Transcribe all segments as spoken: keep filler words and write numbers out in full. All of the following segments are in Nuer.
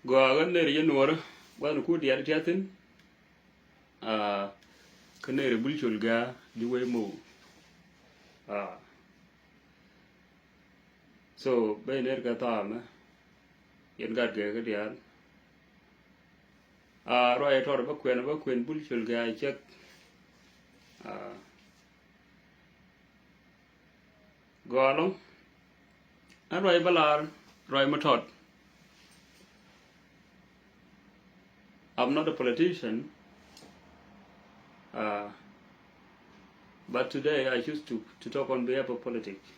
Gɔaa ɣän nɛɛri jɛ nuɔrä gua̱thni ku diaal tiathin. Aa, kä nɛɛri Bul Col Gɛ̈ɛ̈ di wee mo̱o̱. Aa, so ben nɛɛri kɛ thaamɛ yɛn gat gɛɛ kä diaal. Aa, ruac tɔr bä kuɛn bä kuɛn Bul Col Gɛ̈ɛ̈ cɛk. Aa, gɔaa ɛlɔ̱ŋ. Ɛn ruac bä lar ruac mi tɔt. I'm not a politician, uh, but today I choose to, to talk on behalf of politics.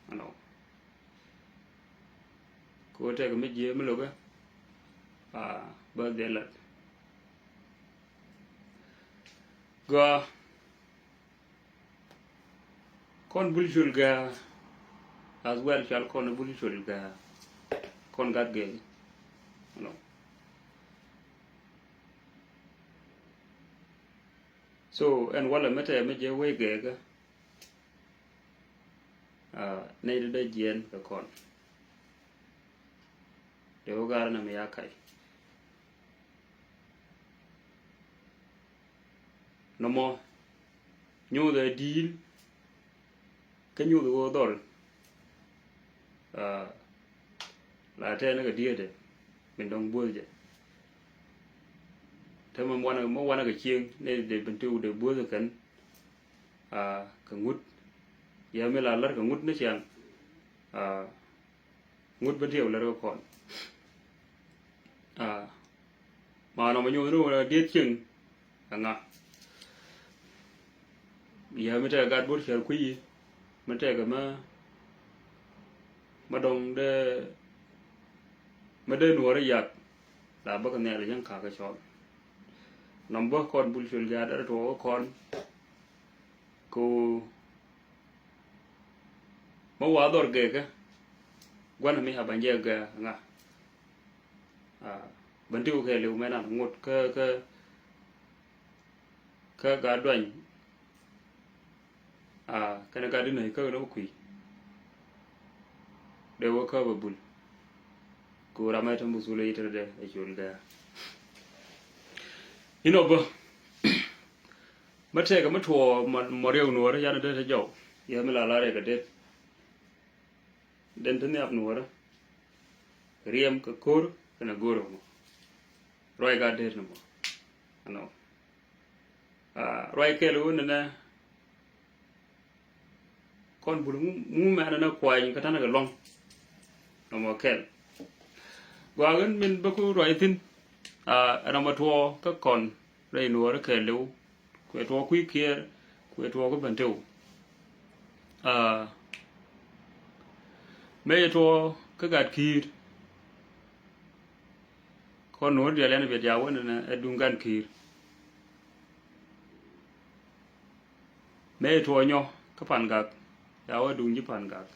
Ɛnɔ. Kɛ ɣöö tɛkɛ mi jiee mi lo̱kɛ, uh, bä dhil lat. Gɔaa. Kɔn Bul Col Gɛ̈ɛ̈ as well, cual kɔn Bul Col Gɛ̈ɛ̈. Kɔn gat gɛɛl. Ɛnɔ. So ɛn walɛ mi tɛɛ mi jɛ wec gɛɛkä. Aa, nɛy ti dee jiɛɛn kɛ kɔn. Dee wä gaar nɛ mi ya kac. Nɔmɔ nyuuth ɛ di̱i̱l kä nyuuth ɣöö dhɔl. Aa, la tɛɛn kɛ di̱eetdɛ min dɔ̱ŋ buɔ̱th jɛ. Te mɛ wanɛ mɛ wanɛ kɛ cieŋ nɛ dee ben ti wut dee buɔ̱th kɛn. Aa, kɛ ŋut yɛ mi la lär kɛ ŋut ni ciaŋ. Aa, ŋut ben ti wut lär kɛ kɔn. Aa, ma nɔmɔ nyuuth ni wut diet cieŋ. Ɛŋa yɛ mi tɛkɛ gat bo̱r cär kui̱ yi mi tɛkɛ mɛ mɛ dɔŋ dee mɛ dee nuɔɔri yak. La bä kɛ nhial jɛn kakä cɔl nɔm bä kɔn Bul Col Gɛ̈ɛ̈ dee tuɔɔk kɔn. Ko mɛ wa dhɔr gɛɛkä gua̱n mi a ba̱ny jɛ gɛɛ ŋa. Aa, bän ti wä kɛ liw mɛ nan ŋot kä kä kä gat duany. Aa, kɛnɛ gat di nɛy kä kɛ lɔ kui̱ dee wä kä bä Bul. Ko ram mɛ tɛm bä thulɛ yitrɛ dɛ ɛ Col Gɛ̈ɛ̈. Inɔ bä mɛ tɛkɛ mɛ tuɔɔ mɔ riɛk nuɔɔrä yan dee te jɔw yɛ mi la la rɛk kɛ det. Den te nhiap nuɔɔrä riɛm kɛ ko̱r kɛnɛ go̱r mɔ. Ruac gat det ni mɔ. Ɛnɔ. Aa, ruac kɛl wä nɛnɛ kɔn Bul ŋu mɛnɛ nɛ kuany kä tanɛ kɛ luaŋ. Nɔmɔ kɛl. Gɔaa ɣän min bä ku ruac thi̱n. Aa, ɛ nɔmɔ tuɔɔ kä kɔn rɛy nuɔɔri kɛɛliw. Kuɛ tuɔɔk kui̱ kiɛɛr kuɛ tuɔɔk kä Bentiu. Aa, mëë yɛ tuɔɔk kä gat ki̱i̱r. Kɔn nuɔɔri diaal yɛn biɛ diaal wä nɛnɛ ɛ duŋ gan ki̱i̱r. Mëë tuɔɔk nyɔ kä Pangak ya wä duŋ ji̱ Pangak.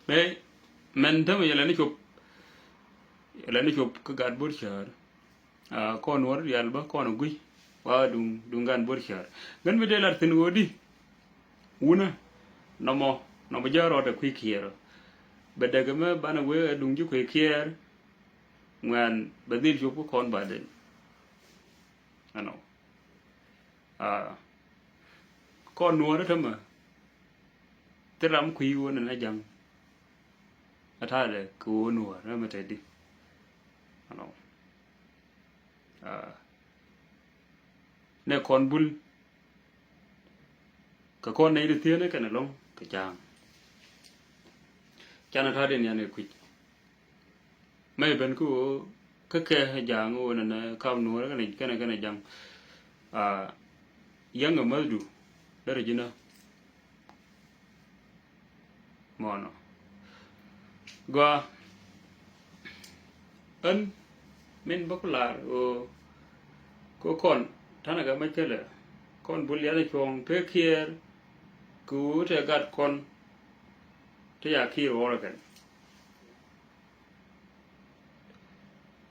Mëë mɛn tämɛ yɛ lɛ ni cop yɛ lɛ ni cop kä gat bo̱r cäär. Aa, kɔn nuɔɔri diaal bä kɔn gui̱ wa duŋ duŋ gan bo̱r cäär. Ŋän mi dee lat thi̱n ɣöö di wunä nɔmɔ nɔmɔ jä rɔɔdɛ kui̱ kiɛɛr. Bɛ däk mɛ banɛ wee ɛ duŋ ji̱ kui̱ kiɛɛr. Ŋuɛ̈ɛ̈n bɛ dhil cop kä kɔn ba den. Ɛnɔ. Aa, kɔn nuɔɔri tämɛ thil ram kui̱ wä nɛnɛ ja̱ŋ. A ta̱a̱dɛ kɛ wä nuɔɔr ɛmɛ te di. Ɛnɔ. Aa, nɛ kɔn Bul kɛ kɔn nɛy ti thieenä kɛnɛ lɔ̱ŋ kɛ ja̱a̱ŋ. Canɛ ta̱a̱dɛ nian kɛ kui̱c. Mɛ ben kä ɣöö kä kɛ ja̱a̱ŋ ɣöö nɛnɛ kap nuɔɔr kɛnɛ kɛnɛ kɛnɛ ja̱ŋ. Aa, yäŋ ɛ mäthdu derɛ ji̱n ɛ mɔnɔ. Gɔaa ɣän min bä ku lar ɣöö kä kɔn ta̱nɛ kɛ mɛ cälɛ kɔn Bul yanɛ cuɔ̱ɔ̱ŋ te kiɛɛr kɛ ɣöö te gat kɔn te ya kiɛɛr ɣɔrɛ kɛn.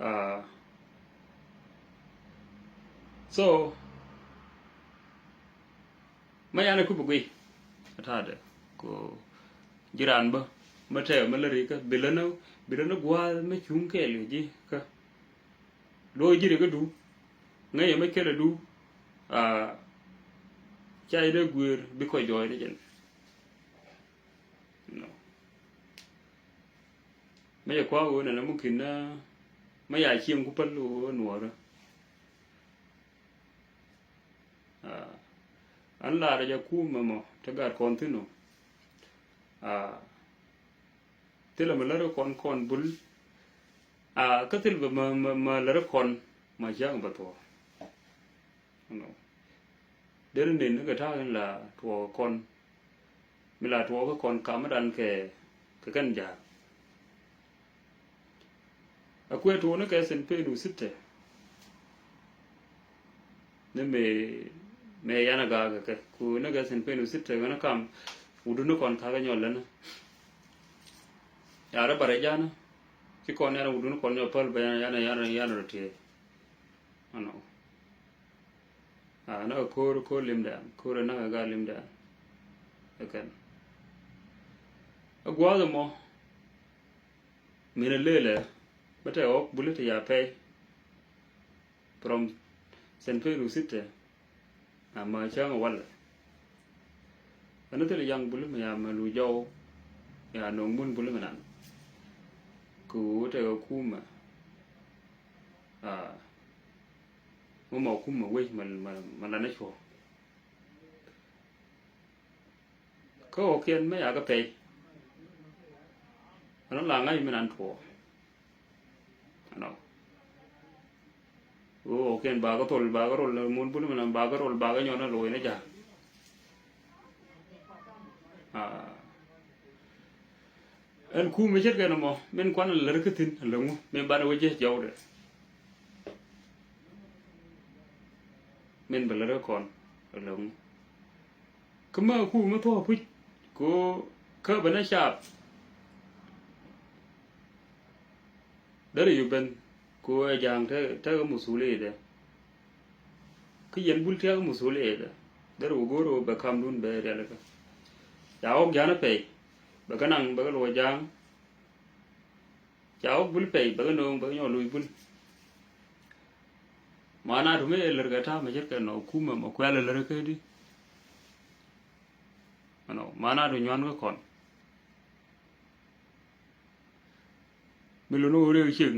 Aa, so mɛ yanɛ kup guiy a ta̱a̱dɛ ko Ji̱ raan bä mä tɛɛk mä lät rikä bi lä ni, bi lä ni gua̱a̱th mä cuŋ kɛɛl kɛ ji̱ kä. Luɔ̱k ji̱ rikä du ŋäcɛ mä cä lɛ du. Aa, ca ji̱ dee guëër bi kɔc jɔɔc ni jɛn. Nɔ. Mä jɛ kua̱r ɣöö nɛnɛ mumkin na mä ya cieŋ ku päl ɣöö nuɔɔrä. Aa, an laarä jɛ kumɛ mɔ te gat kɔn thi̱n ɔ. Aa, thilɛ mi lärä kɔn kɔn bul. Aa, kä thil bɛ ma, ma, ma lärä kɔn ma cäŋ bɛ thuɔɔ. Nɔ. Deri nin ni kɛ ta̱a̱ in la tuɔɔk kɔn. Mi la tuɔɔk kɔn kamädan kɛ, kɛ kɛn ja̱a̱k. A kuɛ tuɔɔk ni kɛ thin pen u sitɛ. Ni mëë, mëë yan a gaak kɛ kɛ ku ni kɛ thin pen u sitɛ ɣän a kam. Wudun ni kɔn kakä nyɔl länä. Yarä barɛ janä. Ci kɔn yan a wudun ni kɔn nyɔl päl bɛ yan a, yan a, yan a, yan a rɔ tiee. Ɛnɔ. Aa, näk ɛ ko̱r, ko̱r limdan, ko̱r ɛ näk ɛ gaa limdan. Ɛ kɛn. Ɛ gua̱a̱th ɛmɔ. Min ɛ lëëlɛ, bä tɛ ɣɔk buli ti ya pɛy. From Saint Peter City, ama cäŋ ɛ walɛ. Ɛn thil yaŋ buli mi ya mɛ lu jɔw, ya no̱o̱ŋ mun buli mi nan. Kɛ ɣöö tɛ ɣä kumɛ. Aa, mɔ mɔ kumɛ wec mɛ, mɛ, mɛ lanɛ cuɔ. Kä ɣɔkiɛn mɛ yakɛ pɛy. Ɛn la ŋa̱c mi nan tuɔɔ. Ɛnɔ. Ɣöö ɣɔkiɛn bakɛ thol, bakɛ rol, mun buni mi nan bakɛ rol, bakɛ nyɔn ɛ loc ni ja̱a̱k. Aa. Ɛn kum mi ce̱tkɛ nɔmɔ min kuan lär kä thi̱n läŋu min banɛ wä jiäc jɔwdɛ. Min bɛ lär kä kɔn läŋu. Kä mä kum mi thuɔ̱k puc ko kä bɛ nɛ caap. Derɛ yu ben ko ɛ ja̱a̱ŋ te, te kä muthuliyetdɛ. Kä yɛn bul tia̱k muthuliyetdɛ derɛ wä go̱o̱r wä bɛ kamdun bɛ rialikä. Ca ɣɔk ja̱a̱n a pɛy bɛ kä naŋ bɛ kä luɔc ja̱a̱ŋ. Ca ɣɔk bul pɛy bɛ kä no̱o̱ŋ bɛ kä nyɔk luc bul. Manatu mi ɛ lär kɛ ta̱a̱ mɛ ce̱tkɛ nɔ kumɛ mɛ kuɛl ɛ lär kä di. Ɛnɔ manatu nyuan kä kɔn. Mi lun wä riek cieŋ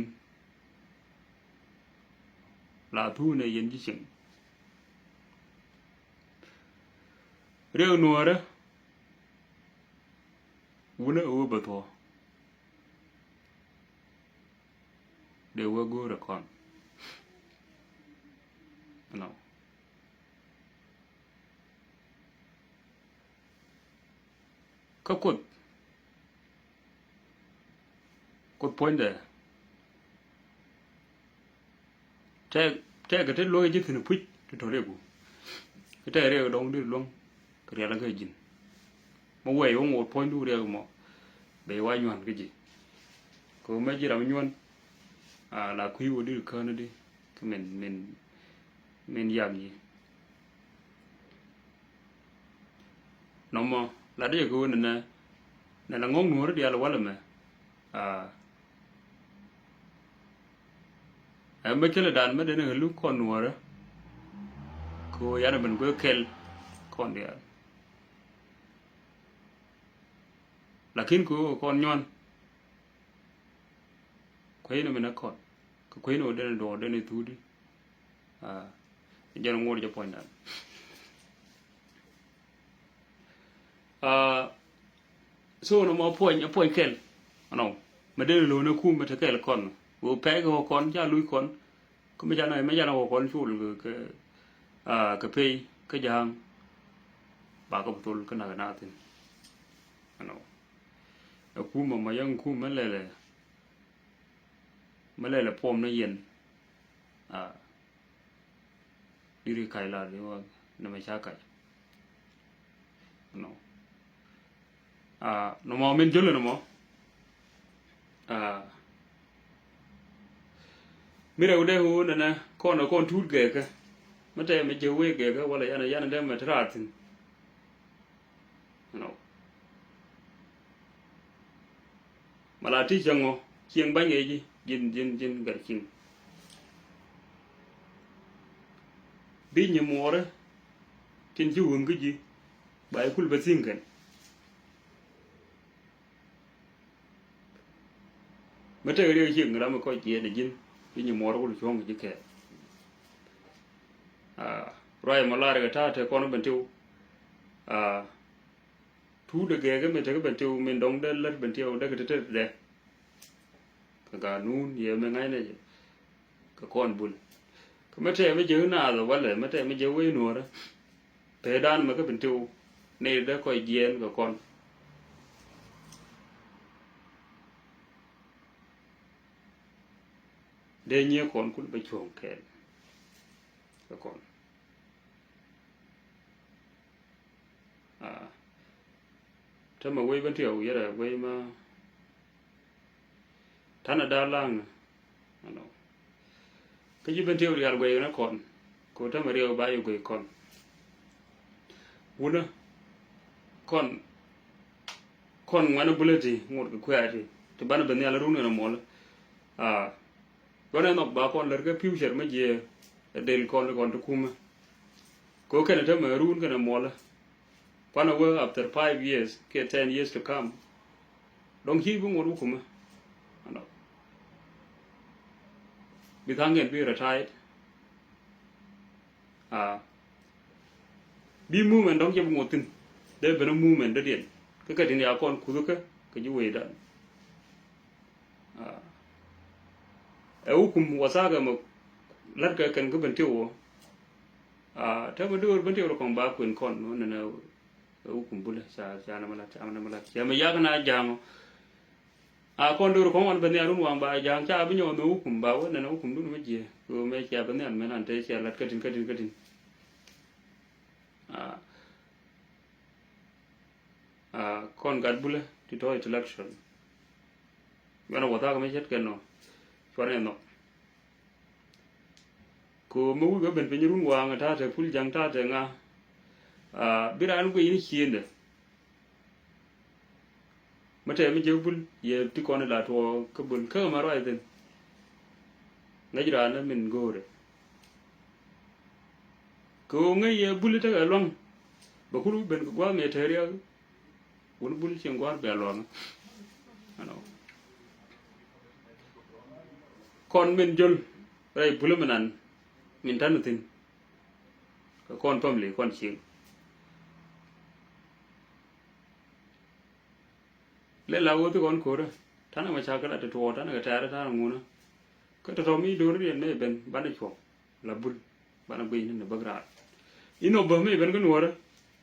la thuun ɛ yɛn ji̱ cieŋ. Riek nuɔ̱ɔ̱rä wunä ɛ wä bä thuɔ̱ɔ̱. Dee wä go̱o̱rä kɔn. Ɛnɔ. Kä Kuoth, Kuoth puɔ̱nydɛ. Tɛk, tɛk kɛ te luɔ̱k ji̱ thi̱n puc ti tɔ̱ riɛk ku. Kä tɛk riɛk dɔ̱ŋ di luɔ̱ŋ kɛ riɛl kä ji̱n. Mɛ wɛy wä ŋot puɔ̱nydu riɛk mɔ. Bɛ wa nyuan kä ji̱. Kɛ mɛ ji̱ ram nyuan. A la kui̱ wä di kään di. Kä min, min, min yam yi. Nɔmɔ la dee kɛ ɣöö nɛnɛ nɛ la ŋɔ̱ŋ nuɔ̱ɔ̱ri diaal walɛ mɛ. Aa. Ɛ mɛ cälɛ dan mɛ den ɛ luk kɔn nuɔ̱ɔ̱rä. Kɛ ɣöö yan ɛ ben guek kɛl kɔn diaal. Lakin kɛ ɣöö kɔn nyuan. Kuecni mi nɛ kɔn kɛ kuecni wä den duɔɔr den thuudi. Aa, jɛn ŋuɔr jɛ puɔ̱nydan. Aa, so nɔmɔ puɔ̱ny, puɔ̱ny kɛl. Ɛnɔ mɛ den lo̱n ɛ kum mɛ te kɛl kɔn wä pɛk kɛ wä kɔn ca luc kɔn. Kä mi canɛ, mi canɛ wä kɔn cul kɛ, kɛ, aa, kɛ pey kä ja̱a̱ŋ. Ba kɛ bi thol kä nak ɛ na thi̱n. Ɛnɔ ɛ kum mɛ mɔ yɛn kum mɛ lɛlɛ. Mɛ lɛlɛ puɔm ni yɛn. Aa, diri kac la di wä ni mɛ ca kac. Nɔ. Aa, nɔmɔ min jölɛ nɔmɔ. Aa, mi rɛw dee wu nɛnɛ kɔn kɔn tuut gɛɛkä. Mɛ tɛ mɛ jɛ wee gɛɛkä wala yanɛ yanɛ dee mɛ ti raar thi̱n. Nɔ. Mala ti cäŋ ɔ cieŋ ba̱ny ɛ ji̱ ji̱n ji̱n ji̱n gɛr cieŋ. Bi nyi muɔɔrä tin ci wun kä ji̱ ba ikul bä thi̱n kɛn. Mi tek riek cik ram mi kɔc jiɛɛn ji̱n bi nyi muɔɔrä kul cuɔ̱ŋ ji̱ kɛɛl. Ruac mɔ lar kɛ ta̱a̱ te kɔn ben tiw. Tuut de gɛɛk mi tek ben tiw min dɔŋ dee lät ben tiw dee kɛ tetet dee. Kɛ ganun yɛ mi ŋa̱cnɛ jɛ kɛ kɔn bul. Kɛ mi tɛɛ mi jek naath walɛ mi tɛɛ mi jek wec nuɔrä. Pee dan mɛ kä bin tiw ni dee kɔc jiɛɛn kɛ kɔn. Dee nyiee kɔn kul bä cuɔ̱ŋ kɛɛl kɛ kɔn. Tämɛ wec bä tiɛw yɛrɛ wec ma tanɛ da̱a̱ la̱a̱ŋ. Kä ji̱ ben tiɛw rial guɛy ni kɔn ko tämɛ riɛw ba yi guɛy kɔn. Wunä kɔn kɔn ŋuɛn a bulä ti ŋot kɛ kuɛɛti ti banɛ ben nhial run kɛn a muɔlä. Aa Guanɛ nhɔk ba kɔn lär kä future mä jiɛ. Ɛ del kɔn kɔn ti kumä. Ko kɛn ɛ tämɛ run kɛn ɛ muɔlä. Kuanɛ wä after five years kiɛ ten years to come. Dɔŋ ci bi ŋuɔt wä kumä. Anɔ bi tha̱a̱ŋ kɛn bi retired. Aa bi movement dɔ̱ŋ cɛ bi ŋuɔth thi̱n. Dee ben movement dɔ̱diɛn kä kɛ tin ya kɔn kuthä kä kɛ ji̱ wecdan. Aa ɛ wukum wathakɛ mɛ la̱tkɛ kɛn kä ben tiw wä. Aa te mɛ döör ben tiw rɔ kɔŋ ba kuën kɔn wä nɛnɛ. Ɛ wukum bulɛ ca ca nɛ mɛ la̱t ca nɛ mɛ la̱t cɛ mɛ yak na ja̱a̱ŋɔ. A kɔn döör kɔn wan ben nhial run waŋ ba ja̱a̱ŋ ca bi nyɔk mɛ wukum ba wä nɛn wukum dun mɛ jiɛ kɛ mɛ cia ben nhial mɛ nan te cia lat kätin kätin kätin. A a kɔn gat bulɛ ti tɔ̱ intellectual. Yɔn a wathak mɛ ce̱tkɛ nɔ cuanɛ nɔ. Ko mi wik a ben piny run waŋ ta̱a̱ te pul ja̱ŋ ta̱a̱ te ŋa. A bi raan guiy ni ciendɛ. Mi te mi jek bul yɛ ti kɔn la tuɔ kä bul kä ma ruac thin. Ŋäc raan min go̱o̱rɛ. Ko ŋäc yɛ bul tekɛ luaŋ. Bɛ kul ben kɛ gua̱a̱th mi te riɛk. Wun bul cieŋ gua̱a̱r bia luaŋä. Kɔn min jol rɛy bulä mi nan min ta̱n thi̱n. Kɛ kɔn family kɔn cieŋ. Lɛ la wä thi kɔn ko̱rä ta̱n ɛmɛ ca kɛ la ti tuɔɔk ta̱n kɛ tɛɛrɛ ta̱n ŋunä. Kä tɔ̱tɔ̱ mi do̱ri diɛn mɛ ben banɛ cuɔ̱ŋ. La bul banɛ guiy ni ni bäk raar. Inɔ bä mi ben kä nuɔrä.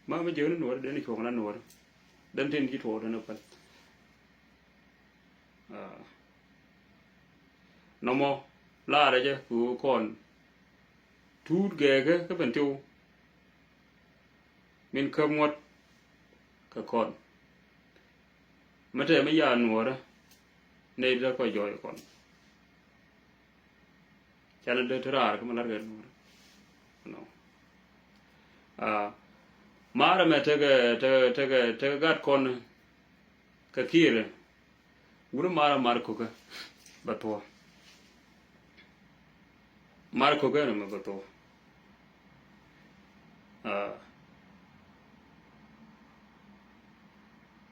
Ma mi jek ni nuɔrä den cuɔ̱ŋ la nuɔrä. Den tin ji̱ tuɔɔk den päl. Nɔmɔ laarɛ jɛ kɛ ɣöö kɔn tuut gɛɛkä kä ben tiw. Min käp ŋuɔ̱t kɛ kɔn. Mi tɛɛ mi yaar nuɔ̱ɔ̱rä nɛy ti dee kɔc jɔɔc kɔn. Canɛ dee ti raar kä mi la̱t kɛ nuɔ̱ɔ̱rä. Maarä mɛ tekɛ tekɛ tekɛ tekɛ gat kɔn. Kɛ kiirɛ wut mar mar kokä bɛ thuɔ. Mar kokä nɛ mɛ bɛ thuɔ.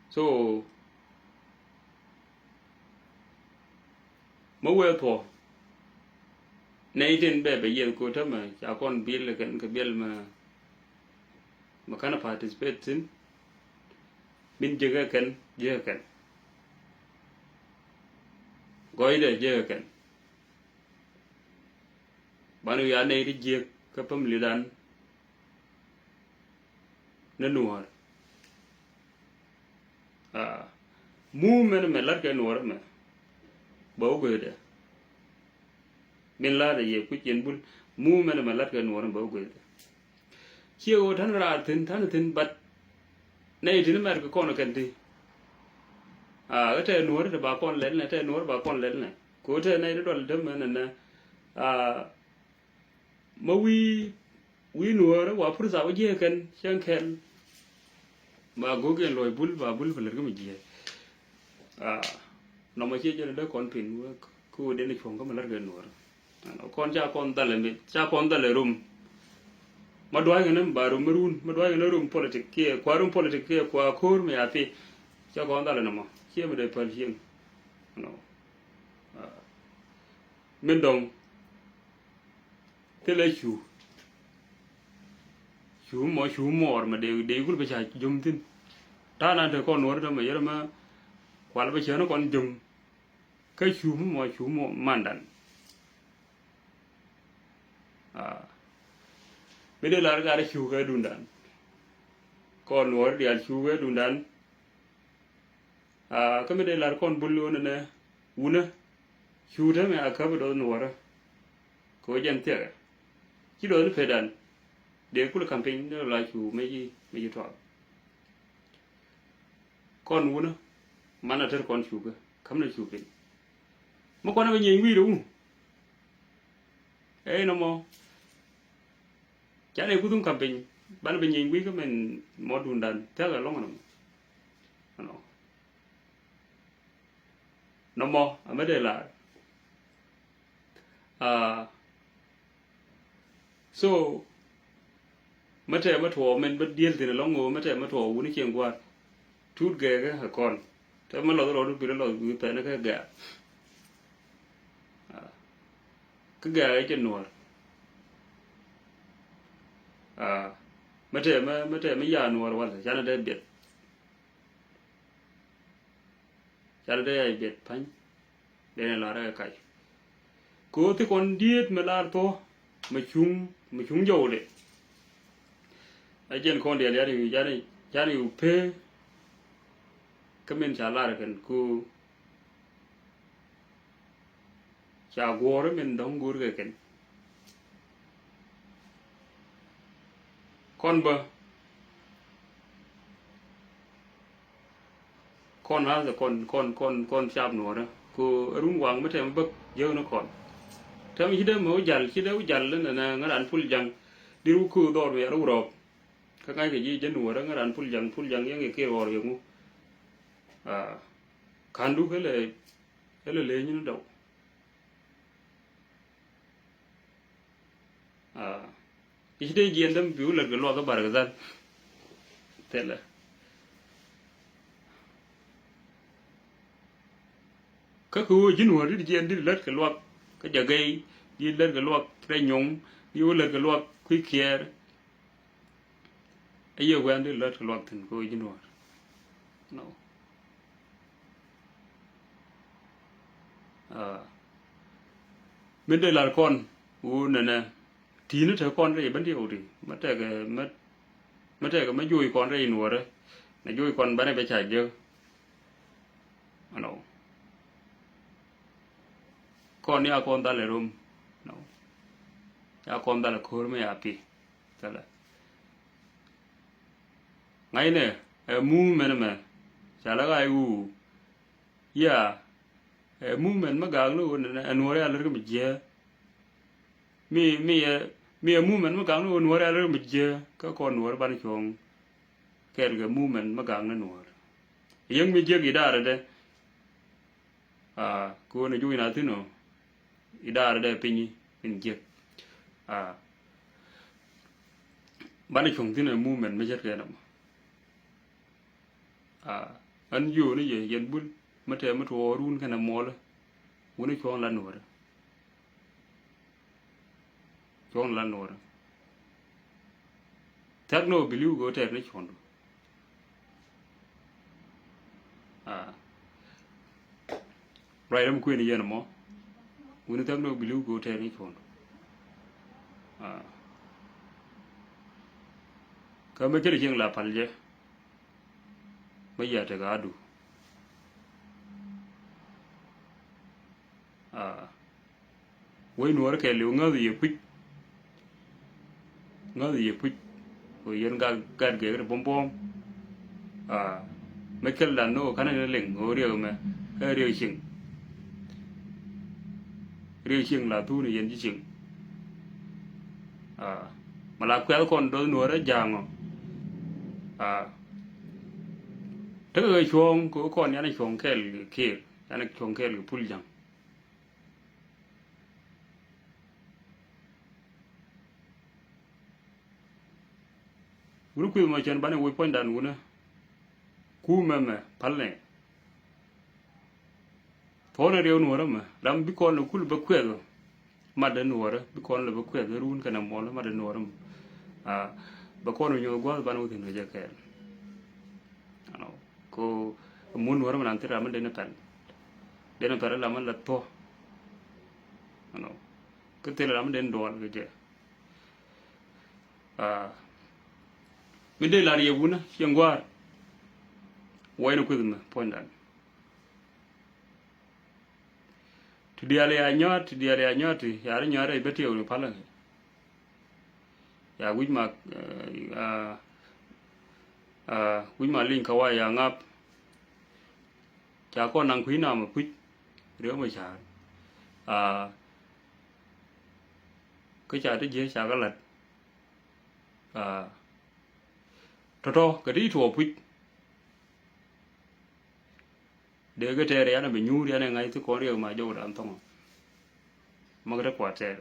So mɛ wee thuɔ. Nɛ itin bɛ bɛ yieth kotä mɛ ca kɔn bil kɛn kɛ biɛl mɛ. Mɛ kanɛ participate thin. Min jekɛ kɛn jekɛ kɛn. Gɔɔydɛ jekɛ kɛn. Banɛ wiaa nɛy ti jiek kä family dan. Ni nuɔ̱ɔ̱r. Aa muu mɛn mɛ la̱t kɛ nuɔ̱ɔ̱r mɛ. Bä wä guecdɛ. Min la̱t ɛ yɛ kui̱c yɛn bul muu mɛn mɛ la̱t kɛ nuɔ̱ɔ̱r mɛ bä wä guecdɛ. Ciɛ ɣöö ta̱n raar thi̱n ta̱n thi̱n bat. Nɛy ti̱n mɛr kɛ kɔn kɛn ti. Aa ɣä tɛ nuɔ̱ɔ̱ri ti ba kɔn lɛl nɛ tɛ nuɔ̱ɔ̱ri ba kɔn lɛl nɛ. Kɛ ɣöö tɛ nɛy ti dual dämɛ nɛnɛ. Aa ma wi̱i̱ wi̱i̱ nuɔ̱ɔ̱ri wa purtha wä jiɛ kɛn cäŋ kɛl. Ba go̱o̱k yɛn luɔ̱c bul ba bul pä lät kä mi jiɛ. Aa Nɔmɔ ciɛ jɛn dee kɔn pin wek kä wä den cuɔ̱ŋ kä mi lät kɛ nuɔr. Ɛnɔ kɔn ca kɔn dhalɛ mi ca kɔn dhalɛ rom. Ma dua̱a̱c kɛn ba rom mi run ma dua̱a̱c kɛn rom politik kiɛ kua rom politik kiɛ kua ko̱r mi a pi. Ca kɔn dhalɛ nɔmɔ ciɛ mi dee päl cieŋ. Ɛnɔ min dɔŋ thilɛ cu. Cu mɔ cu mɔɔr mɛ dee dee kul bɛ ca jom thin. Ta̱a̱ nan te kɔn nuɔr te mɛ yɛrɛ mɛ kual bɛ cɛ ni kɔn jom. Kä cu mi mɔ cu mɔ mandan. Aa mi dee lar gat cu kɛ dundan. Kɔn nuɔr dial cu kɛ dundan. Aa kä mi dee lar kɔn bul wunɛ nɛ wunɛ. Cu te mɛ a käp dɔth nuɔrä. Kɛ wä jɛn thiɛkɛ ci dɔth ni pedan. Dee kul kampeny ni la cu mɛ ci mɛ ci tuak. Kɔn wunä man a tɛr kɔn cukɛ käm na cupin. Mi kɔn a bɛ nyieny wi̱i̱ rɛ wun. Ɛ inɔ mɔ. Canɛ kuthum kampeny banɛ bɛ nyieny wi̱i̱ kä mɛn mɔ dundan thɛk a lɔŋ nɔ mɔ. Nɔ mɔ a mɛ dee lar. Aa so mɛ tɛɛ mɛ tuɔɔk mɛn bä diel thin ɛlɔŋ ɣöö mɛ tɛɛ mɛ tuɔɔk wuni cieŋ gua̱a̱r. Tut gɛɛkä ɛ kɔn tɛɛ mɛ lɔth rɔɔdu pil lɔth wi̱i̱ pɛn kä gɛɛk. Aa kä gɛɛk ɛ cɛ nuɔr. Aa mɛ tɛɛ mɛ mɛ tɛɛ mɛ yaa nuɔr wal canɛ dee biɛt. Cal dee a biɛt pa̱ny. Dee ni lar ɛ kac. Kɛ ɣöö thi kɔn dieet mi lar thuɔ mi cuŋ mi cuŋ jɔwdɛ. A jɛn kɔn diɛl yani yani yani pee. Kä min ca lar kɛn ku ca guɔ̱ɔ̱r min dɔ̱ŋ go̱o̱r kɛ kɛn. Kɔn bä kɔn hath kɔn kɔn kɔn kɔn cap nuɔrä ku run waŋ mi tɛm bäk jäk ni kɔn. Tɛm ci dee mi wä jal ci dee wä jal ni nɛ ŋä ran pul jaŋ. Dir wä köö dhɔr mi yar wä rɔɔk. Kä ŋa̱ckɛ ji̱ jɛ nuɔrä ŋä ran pul jaŋ pul jaŋ yäŋ yɛ kiɛ ɣɔr yɛ ŋu. Aa kandu kɛlɛ kɛlɛ leny ni dɔw. Aa i̱ ci dee jiɛn däm bi wä lät kɛ luak kä Barkɛ Dhal. Thilɛ kä kɛ ɣöö ji̱n wä rit jiɛn dit lät kɛ luak kä Jagɛy dit lät kɛ luak rɛ nyuɔ̱ŋ dit wä lät kɛ luak kui̱ kiɛɛr. Ɛ yɛ wɛn di lät kɛ luak thi̱n kɛ ɣöö ji̱ nuɔ̱ɔ̱r. No. Aa min dee lar kɔn wu nɛnɛ ti̱i̱ni te kɔn rɛy bän ti ɣöö ti mɛ tɛkɛ mɛ mɛ tɛkɛ mɛ jo̱o̱c kɔn rɛy nuɔ̱ɔ̱rä. Nɛ jo̱o̱c kɔn banɛ bɛ ca jek. Ɛnɔ kɔn ni a kɔn dhal ɛ rom. Ɛnɔ a kɔn dhal ɛ ko̱r mɛ a pi. Thilɛ ŋa̱cnɛ ɛ mumɛn mɛ ca lɛ ɣa̱c wu. Ya ɛ mumɛn mi gak ni ɣöö nɛnɛ ɛ nuɔ̱ɔ̱r ya lär kä mi jiääk. Mi mi ɛ mi ɛ mumɛn mi gak ni ɣöö nuɔ̱ɔ̱r ya lär kä mi jiääk kä kɔn nuɔ̱ɔ̱r banɛ cuɔ̱ŋ. Kɛɛl kɛ mumɛn mi gak ni nuɔ̱ɔ̱r yäŋ mi jiääk i̱ da̱a̱r ɛ dɛ. Aa kɛ ɣöö ni juuc na thi̱n ɔ i̱ da̱a̱r ɛ dɛ piny in jiääk. Aa banɛ cuɔ̱ŋ thi̱n ɛ mumɛn mi ce̱tkɛ nɔmɔ. Aa ɣän jiööni jɛ yɛn bul mi tɛɛ mi tuɔɔk run kɛnɛ muɔlä. Wuni cuɔ̱ɔ̱ŋ la nuɔ̱ɔ̱rä. Cuɔ̱ɔ̱ŋ la nuɔ̱ɔ̱rä. Thɛk ni ɣöö bi li̱w kɛ ɣöö tɛɛr ni cuɔ̱ɔ̱ŋdu. Aa ruac ram kuëëni yɛn ɛmɔ. Wuni thɛk ni ɣöö bi li̱w kɛ ɣöö tɛɛr ni cuɔ̱ɔ̱ŋdu. Aa kä mi cä ri cieŋ la pal jɛ. Mä yia tekɛ adu. Aa wec nuɔɔri kɛɛliw ŋäth yɛ puc. Ŋäth yɛ puc. Wec yɛn gat gat gɛɛk ti buɔ̱m buɔ̱m. Aa mi kɛl dan ni wä ka̱n ni liŋ wä riɛk mɛ kä riɛk cieŋ. Riɛk cieŋ la thuuni yɛn ji̱ cieŋ. Aa mi la kuɛth kɔn doth nuɔɔri ja̱a̱ŋɔ. Aa tekɛ kɛ cuɔ̱ɔ̱ŋ kɛ wä kɔn yan cuɔ̱ɔ̱ŋ kɛɛl kiir. Canɛ cuɔ̱ŋ kɛɛl kɛ Pul Ja̱ŋ. Wut kuëth mɔ cɛn banɛ woc puɔ̱nydan wunä. Kumɛ mɛ pälnɛ. Thuɔ̱knɛ riɛw nuɔ̱ɔ̱rä mɛ ram bi kɔn kul bä kuɛth. Mat dee nuɔ̱ɔ̱rä bi kɔn lɛ bä kuɛth run kɛnɛ muɔl mat dee nuɔ̱ɔ̱rä mɛ. Bɛ kɔn nyuɔ̱th gua̱a̱th banɛ wä thi̱n kɛ jɛ kɛɛl. Ɛnɔ ko mun nuɔ̱ɔ̱rä mɛ nan thil ram mi den pɛl. Den pɛl ram mi la thuɔ̱k. Ɛnɔ kä thil ram mi den duɔl kɛ jɛ. Aa, mi dee lar yɛ wunä ciɛ ŋua̱a̱r. Wɛy ni kueth mɛ puɔ̱nydan. Ti diaal ya nyɔaat, ti diaal ya nyɔaat, ti ya ri nyɔaat rɛy bä tiɛw ni palä. Ya wi̱c ma, aa, aa, wi̱c ma liŋ ka wa ya ŋa̱p. Ca kɔn naŋ kui̱ nam a puc. Riɛw mɛ ca̱a̱r. Aa, kä ca ti jiɛ ca kä lat. Aa, tɔ̱tɔ̱ kɛ ti tuɔɔk puc. Dee kɛ tɛɛr yan a bi nyuur yan ɛ ŋa̱c thi kɔn riɛk ma jɔwdan thɔŋɔ. Mak te kua tɛɛr.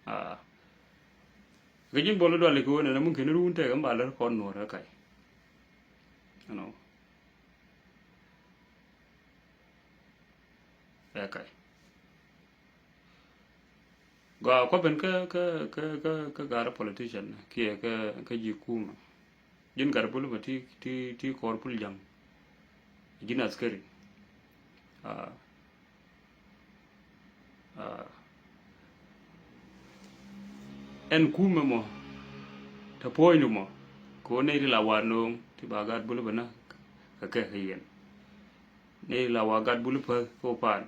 Aa, kɛ ji̱n bɔl i̱ dual i̱ kɛ wen ɛn ɛmuk kɛn i̱ ruun tɛɛk ɛn ba lär kɔn nuɔ̱ɔ̱r ɛ kac. Ɛnɔ. Ɛ kac. Gɔaa kuɔth ben kä, kä, kä, kä, kä ga̱r politician kiɛ kä, kä ji̱ kumä. Ji̱n gat bul mɛ ti, ti, ti kɔr Pul Ja̱ŋ. Ji̱n askeri. Aa. Aa. Ɛn kumɛ mɔ. Te puɔ̱nydu mɔ. Kɛ ɣöö nɛy ti la war no̱o̱ŋ ti ba gat bul bä na kɛ kɛ kɛ yɛn. Nɛy ti la wa gat bul päth kä wä paan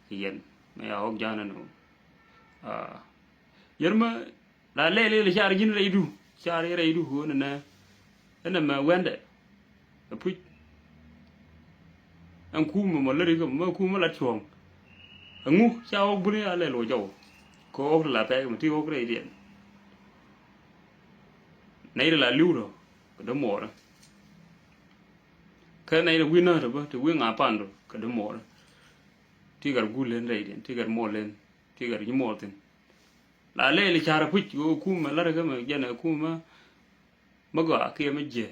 kɛ yɛn. Mɛ ya ɣɔk ja̱a̱n ɛn ɣöö. Aa. Yɛn mɛ la lɛl ilɛ car ji̱n rɛydu. Car i̱ rɛydu ɣöö nɛnɛ. Ɛn ɛmɛ wɛndɛ. Ɛ puc. Ɛn kumɛ mɔ lät ikä mɛ kumɛ lat cuɔ̱ɔ̱ŋ. Ɛŋu ca ɣɔk buni a lɛl wä jɔw. Kɛ ɣɔk ti la pɛk mɛ ti ɣɔk rɛydiɛn. Nɛy ti la li̱w rɔ kɛ dee muɔɔrä. Kä nɛy ti wi̱n nä ti bä ti wi̱n ŋa pan rɔ kɛ dee muɔɔrä. Ti gat gul len rɛydiɛn ti gat muɔɔr len ti gat nyi muɔɔr thi̱n. La lɛl i̱ ca̱r a puc ɣöö kumɛ la̱rä kä mɛ jɛn ɛ kumɛ mɛ gɔaa kiɛ mɛ jiɛ.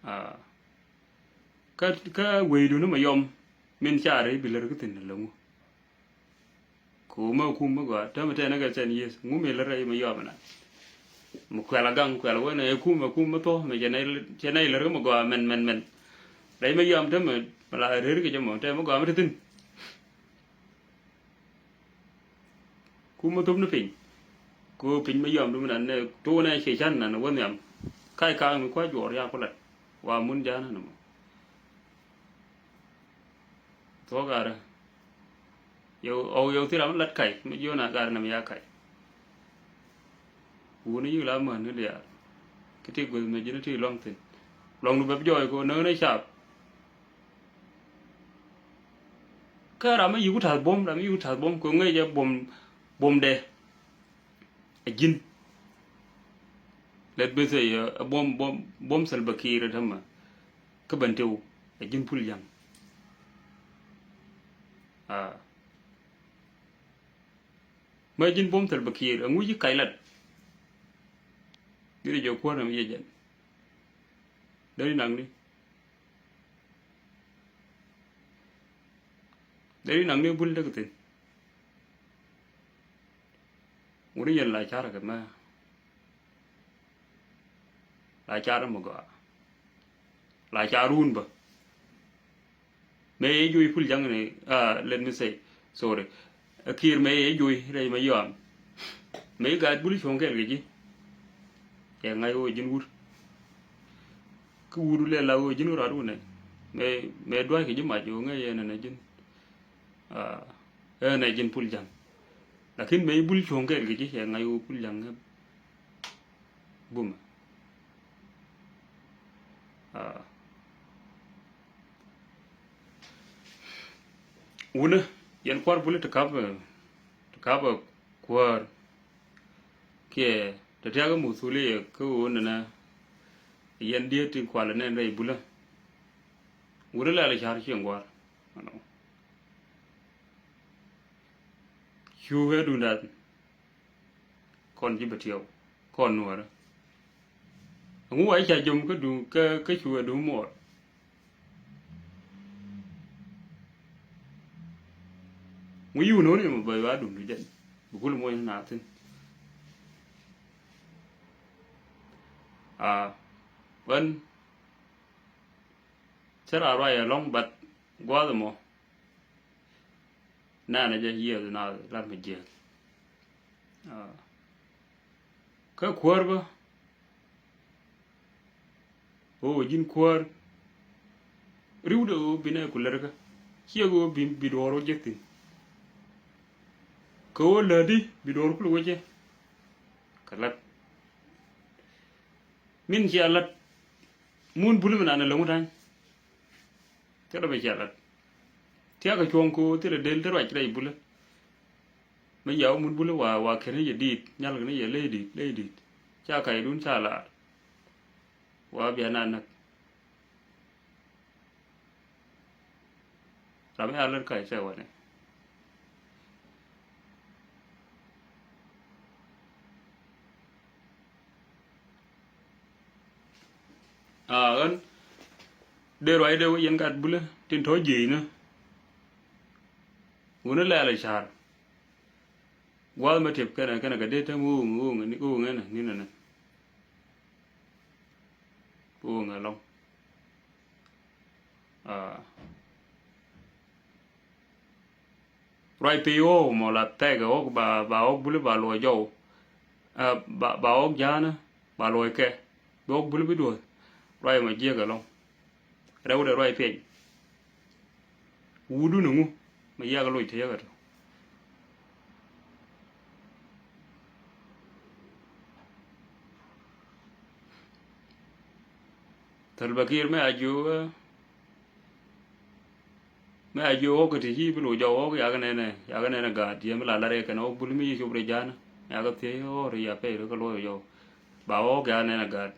Aa. Kä, kä wecdu ni mɛ yɔm min car i̱ bi lär kä thi̱n läŋu. Kumä kumä gɔaa täämɛ tɛn ɛ kɛ ten years ŋu mi lär rɛy mɛ yɔm ɛna. Mɛ kuɛl a gaŋ kuɛl a wen ɛ kumä kumä thuɔ̱k mɛ cɛ nɛy lär kä mɛ gɔaa mɛn mɛn mɛn. Rɛy mɛ yɔm täämɛ mɛ la rer kɛ jɛ mɔ tɛmɛ gɔaa mɛ te thi̱n. Kumä thop ni piny. Ko piny mɛ yɔm dum nan nɛ to nɛ cɛ can nan wä nhiam. Kac kaŋ mi kua juɔr ya kulat wa mun jana ni mɔ. Thok arɛ. Yɛ ɣɔw yɛ thil ram lat kac mi jiɔn a gar nam ya kac. Wuni yik la män ni diaal. Ki ti gueth mɛ ji̱n ti luaŋ thi̱n. Luaŋdu bɛ bi jɔɔc ko näk ni cap. Kä ram mi yik ku ta̱th buɔ̱m ram mi yik ku ta̱th buɔ̱m ko ŋäc jɛ buɔ̱m buɔ̱mdɛ. Ɛ ji̱n. Let me say ɛ buɔ̱m buɔ̱m buɔ̱m Salva Kiir ɛ tämɛ. Kä Bentiu ɛ ji̱n Pul Ja̱ŋ. Aa. Mä ji̱n buɔ̱m Salva Kiir ɛŋu ji̱ kac lat. Ji̱n jɛ kuäär nɛm yɛ jɛn. Deri naŋni. Deri naŋni bul däk thi̱n. Ŋuni yɛn la carɛ kɛ mɛ. La carɛ mɛ gɔaa. La carun bä. Mëë yɛ joc Pul Ja̱ŋ ni, ah, let me say, sorry. Ɛ Kiir mëë yɛ joc rɛy mɛ yɔam. Mëë gaat buli cuɔ̱ŋ kɛɛl kɛ ji̱. Cɛ ŋa̱c ɣöö ji̱n wut. Kä wut lɛ la ɣöö ji̱n ɣöö rat wunɛ. Mëë, mëë dua̱c kɛ ji̱ mac ɣöö ŋäc yɛn ɛn ɛ ji̱n. Ah, ɛn ɛ ji̱n Pul Ja̱ŋ. Lakin mëë bul cuɔ̱ŋ kɛɛl kɛ ji̱ cɛ ŋa̱c ɣöö Pul Ja̱ŋ ɛ bumɛ. Ah. Wunä yɛn kua̱r buli ti kap, ti kap kuäär. Kiɛ ti tiakä muthuliɛ kä ɣöö nɛnɛ Yɛn diet ti kualɛ nɛn rɛy bulä. Wurɛ lɛl ca̱r cieŋ gua̱r. Cu ɣä duundan. Kɔn ji̱ bɛ tiɛw kɔn nuɔrä. Ɛŋu wa i̱ ca jom kä duŋ kä kä cu ɛ duŋ muɔɔr. Ŋu yiw no̱o̱ni mɔ bɛ wa duŋ du jɛn bi kul muɔc na thi̱n. A ɣän cä ra ruac ɛlɔ̱ŋ, but gua̱a̱th ɛmɔ. Nɛnɛ jɛ yiëëth na lat mi jiɛth. Kä kuäär bä. Ɣöö ji̱n kuäär. Riwdɛ ɣöö binɛ ku lärkä. Ciɛ ɣöö bi bi duɔɔr wä jek thi̱n. Kɛ ɣöö lätdi bi duɔɔr kul wä jɛ. Kɛ lat. Min cia lat. Mun bul mi nanɛ lo̱ŋ ta̱ny. Thilɛ mi cia lat. Tiakä cuɔ̱ŋ ko thilɛ del te ruac rɛy bulä. Mi yaw mun bulä wa wa ken ni yɛ di̱i̱t nyal ken ni yɛ ley di̱i̱t ley di̱i̱t. Ca kac dun ca laar. Wa bia na näk. Ram mi a lät kac cɛ wanɛ. A ɣän dee ruacdɛ wä yɛn gat bulä tin tɔ̱ jiecnä. Wunä lɛl ɛ ca̱r. Gua̱a̱th mɛ tiɛp kɛnɛ kɛnɛ kɛ dee täm ɣööŋ ɣööŋ ni ɣööŋ ɛnɛ ni nɛnɛ. Ɣööŋ ɛlɔ̱ŋ. A ruac piny ɣɔw mɔ la thɛkɛ ɣɔk ba ba ɣɔk buli ba luɔc jɔw. Ɛ ba ba ɣɔk ja̱a̱nä ba luɔc kɛ bi ɣɔk buli bi duɔth. Ruac mɔ jiäk ɛlɔ̱ŋ. Rɛwdɛ ruac piɛny. Wudun ɛŋu mɛ yiak loc te yäkä tɔ. Thäl bä kiir mɛ a jiök ɛ mɛ a jiök ɣɔk kä ti ci bi loc jɔw ɣɔk yak nɛnɛ yak nɛnɛ gaat yɛ mi la lar yɛ kɛn ɣɔk bul mi yi cop rɛ ja̱a̱nä. Yak thiec ɣɔk rɛ ya pɛy rɛ kä loc jɔw. Ba ɣɔk ya nɛnɛ gaat.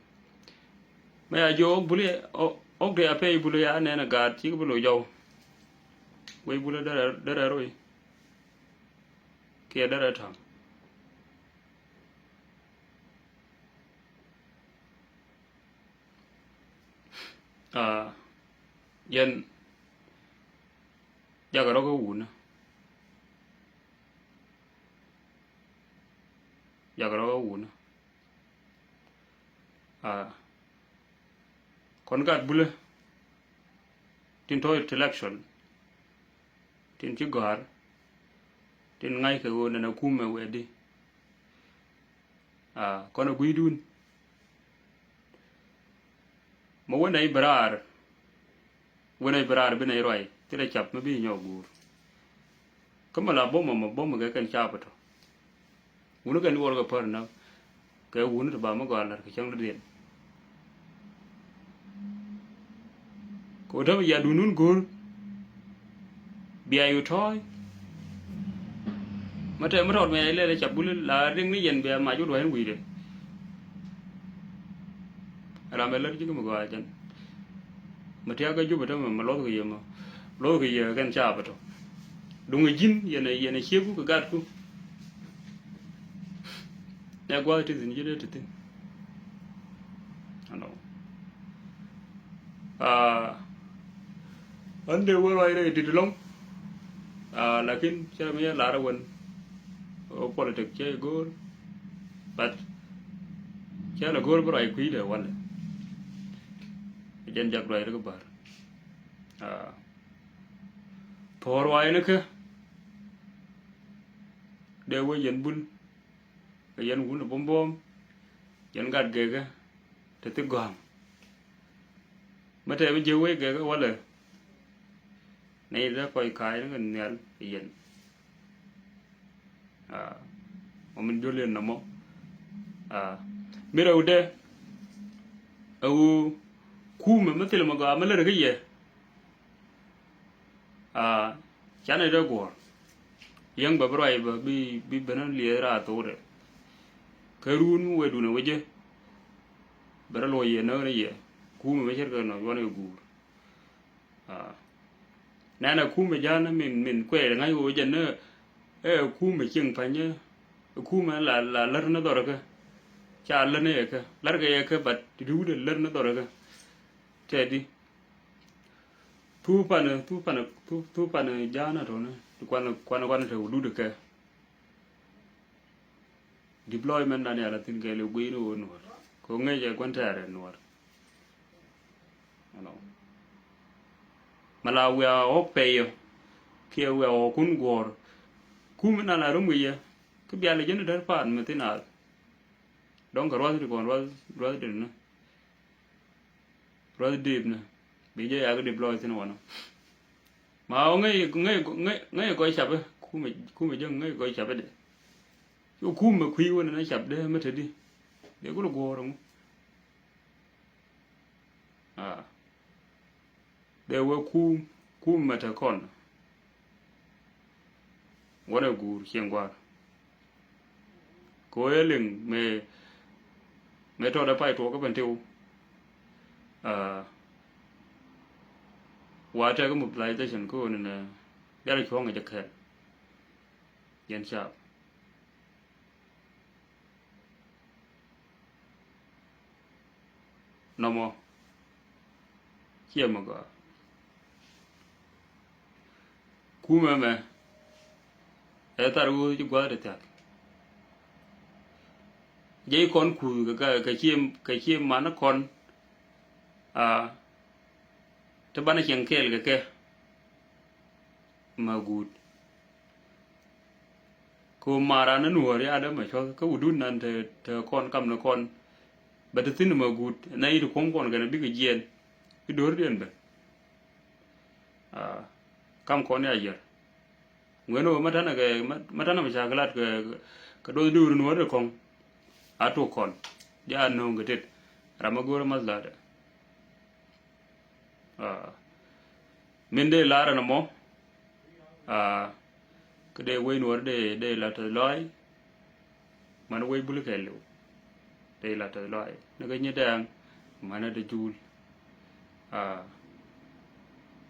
Mɛ ya jiök ɣɔk bul yɛ ɣɔk rɛ ya pɛy bul ya nɛnɛ gaat ci bi loc jɔw. Wec bul derɛ derɛ roi. Kiɛ derɛ ta̱ŋ. A yɛn jakɛ rɔ kä wunä. Jakɛ rɔ kä wunä. A kɔn gat bulä tin tɔ̱ intellectual tin ci gɔ̱a̱r tin ŋa̱ckɛ ɣöö nɛn a kumɛ wɛɛtdi. A kɔn a gui̱dun. Mɛ wä nɛy bi raar. Wä nɛy bi raar bi nɛy ruac thilɛ cap mi bi nyɔk guur. Kä mɛ la bomɛ mɛ bomɛ kɛ kɛn cap tɔ. Wuni kɛn iwɔl kɛ pär näk kɛ wuni ti ba mi gɔaa la̱r kɛ cäŋ dɔ̱diɛn. Kɛ wä täm i̱ yadun wun go̱o̱r. Bia yu tɔ̱ɔ̱c. Mä tɛm mi tɔt mɛ ilɛl i̱ ca buli la riŋ ni yɛn bia mac wä dua̱c in wi̱i̱dɛ. Ram ɛ lät ji̱ kä mi gɔaa jɛn. Mɛ tiakä jup ɛ tämɛ mɛ luɔth kɛ yɛ mɛ luɔth kɛ yɛ kɛn ca bɛ tɔ. Duŋ ɛ ji̱n yɛn ɛ yɛn ɛ ciek ku kɛ gat ku. Nɛ gua̱th ti thi̱n ji̱ dee ti thi̱n. Ɛnɔ. Aa ɣän dee wä ruac rɛy di̱t ɛlɔ̱ŋ. Aa lakin cɛ mi yɛ lar ɛ wän. Ɣöö politik cɛ go̱o̱r. But cɛ lɛ go̱o̱r bi ruac kui̱dɛ walɛ. Jɛn jak ruac ri kä bär. Aa thuɔ̱ɔ̱r ruac ni kä. Dee wä yɛn bul. Kɛ yɛn wun ɛ buɔ̱m buɔ̱m. Yɛn gat gɛkɛ. Te thik gɔ̱a̱ŋ. Mä tɛm ji̱ wec gɛkɛ walɛ. Nɛy dee kɔc ka̱a̱c ni kɛ nhial kɛ yɛn. Aa mɔ min jol yɛn nɔmɔ. Aa mi rɛwdɛ. Ɛ ɣöö kumɛ mi thil mɛ gɔaa mi lät kä yɛ. Aa canɛ dee guɔ̱ɔ̱r. Yäŋ bɛ bi ruac bä bi bi ben liɛth raar thokdɛ. Kä ruun mi wee duun ɛ wecä. Bɛ rɔ luɔc yɛ näk ni yɛ. Kumɛ mi ce̱tkɛ nɔ yuɔn kɛ guur. Aa. Nɛnɛ kumɛ ja̱a̱n min, min kuɛɛr ŋa̱c ɣöö jɛn ni, ɛ kumɛ cieŋ pa̱nyä. Kumɛ la, la lär ni dhɔrkä. Ca lär ni yɛ kä. Lär kɛ yɛ kä, but ti di wut ɛ lär ni dhɔrkä. Tɛdi. Thu panɛ, thu panɛ, thu, thu panɛ ja̱a̱n a tɔnɛ. Kuanɛ, kuanɛ, kuanɛ te wudut kɛ. Deployment dan yala thin kɛɛl i̱ guiyni wä nuɔr. Kɛ ŋäc ɛ gua̱n tɛɛrɛ nuɔr. Ɛnɔ. Mɛ la wiaa ɣɔk pɛyɔ. Kiɛ wiaa ɣɔk kun guɔ̱ɔ̱r. Kum in ala rum wi̱i̱ yɛ. Kä bial i̱ jɛn i̱ där paat mi thin ath. Dɔ̱ŋ kɛ ruath ti kɔn ruath, ruath ti ni. Ruath dip ni. Bi jɛ yak deploy thin wanɔ. Ma ɣɔk ŋäc, ŋäc, ŋäc, ŋäc gɔy capɛ. Kumɛ, kumɛ jäŋ ŋäc gɔy capɛ dɛ. Cu kumɛ kui̱ wä ni na cap dee mɛ te di. Dee kulɛ guɔ̱ɔ̱r ŋu. Aa. Dee wä kum, kum mɛ te kɔn. Wä nɛ guur cieŋ gua̱a̱r. Kɛ ɣöö ɛ liŋ mëë, mëë tɔɔdɛ pay tuɔɔk kä ben tiw. Aa. Wa tɛk mobilization kä ɣöö ni nɛ dial cuɔ̱ŋ ɛ jɛ kɛɛl. Yɛn caap. Nɔmɔ. Ciɛ mɛ gɔaa. Kumɛ mɛ. Ɛ thar ɣöö ci gua̱a̱th ti thia̱k. Jɛ i̱ kɔn kuuth kɛ, kɛ, kɛ ciɛ, kɛ ciɛ man i̱ kɔn. Aa. Ti banɛ cieŋ kɛɛl kɛ kɛ. Mɛ guut. Kɛ ɣöö maran ni nuɔ̱ɔ̱r ya̱a̱ dee mɛ cuɔ̱th kä wudun nan te, te kɔn kam ni kɔn. Bɛ te thi̱n mɛ guut nɛ i̱ ti kuɔ̱m kɔn kɛn bikɛ jiɛɛn. I̱ do̱rdiɛn bɛ. Aa, kam kɔn ya yär. Ŋuɛn ɣöö mä tanɛ kɛ, mä, mä tanɛ mɛ ca kɛ lat kɛ, kɛ duɔth duur nuɔ̱ɔ̱r ti kɔ̱ŋ. A tok kɔn. Jaa nööŋ kɛ tet. Ram mä go̱o̱rä math latdɛ. Aa. Min dee lar ɛn ɛmɔ. Aa. Kä dee wec nuɔr dee, dee la tɛth lɔaac. Man wec bul kɛɛliw. Dee la tɛth lɔaac. Ni kä nyi dɛɛŋ. Man dee jul. Aa.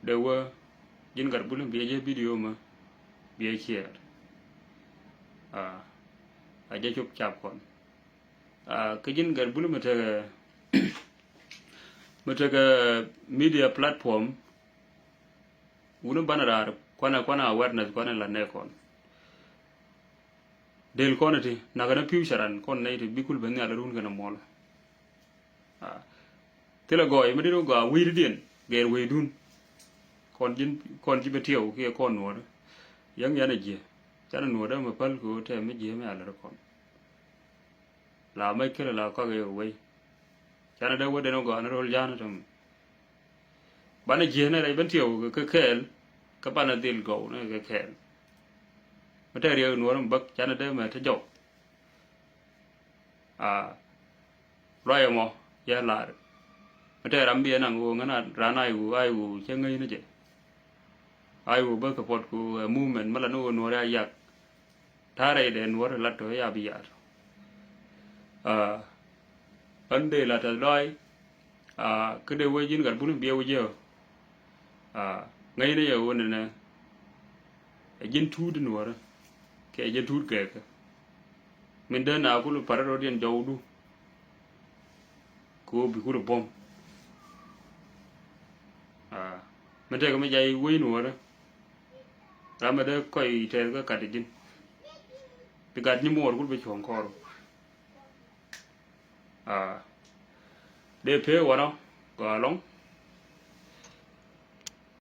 Dee wä ji̱n gat bul biɛ jɛ video mɛ. Biɛ share. Aa. A jɛ cop cap kɔn. Aa, kä ji̱n gat bul mi tekɛ, mi tekɛ media platform. Wuni banɛ raar kuanɛ, kuanɛ awareness, kuanɛ la nɛ kɔn. Del kɔn iti nakɛ ni future an kɔn nɛy ti bi kul ben nhial run kɛnɛ muɔl. Aa, thilɛ gɔɔy mi dit wä gɔaa wi̱i̱didiɛn gɛɛr wi̱i̱dun. Kɔn ji̱n, kɔn ji̱ bɛ tiɛw kiɛ kɔn nuɔɔdä. Yäŋ yanɛ jiɛ canɛ nuɔɔdä mɛ päl kɛ wä tɛm mi jiɛ mi a lät kɔn. La mec kälɛ la kɔak i̱ wec. Canɛ dee wäden ɔ gɔaa ni ro̱l ja̱a̱n tɔ̱ mi. Banɛ ji̱e̱n rɛy ben tiɛw kɛ kɛɛl. Kä banɛ dhil gɔw ni kɛ kɛɛl. Mi te riɛk nuɔ̱ɔ̱r mi bäk canɛ dee mɛ te jɔw. Aa. Luɔyɛ mɔ yɛ lar. Mi te ram biɛ naŋ ɣöö ŋän a ran a i̱ ɣöö a i̱ ɣöö cä ŋäc ni jɛ. A i̱ ɣöö bä support ku ɛ movement mi la ni ɣöö nuɔ̱ɔ̱r ya yak. Ta̱a̱ rɛy dɛ nuɔ̱ɔ̱r lat tɔ ya bi yaat. Aa, ɣän dee la tɛth lɔaac. Aa, kä dee wec ji̱n gat buni biɛ wec jɛ. Aa, ŋäcnɛ yɛ ɣöö nɛnɛ ɛ ji̱n tuut nuɔ̱ɔ̱rä kɛ ɛ ji̱n tuut gɛɛkä. Min dee na kul parä rɔ̱diɛn jɔwdu. Kɛ ɣöö bi kul buɔ̱m. Aa, min tekɛ mi jay wec nuɔ̱ɔ̱rä. Ram mi dee kɔc tɛth kä kat ji̱n. Bi gat nyi muɔɔr kul bi cuɔ̱ŋ kɔɔr. Aa, dee pee wanɔ gɔaa lɔŋ.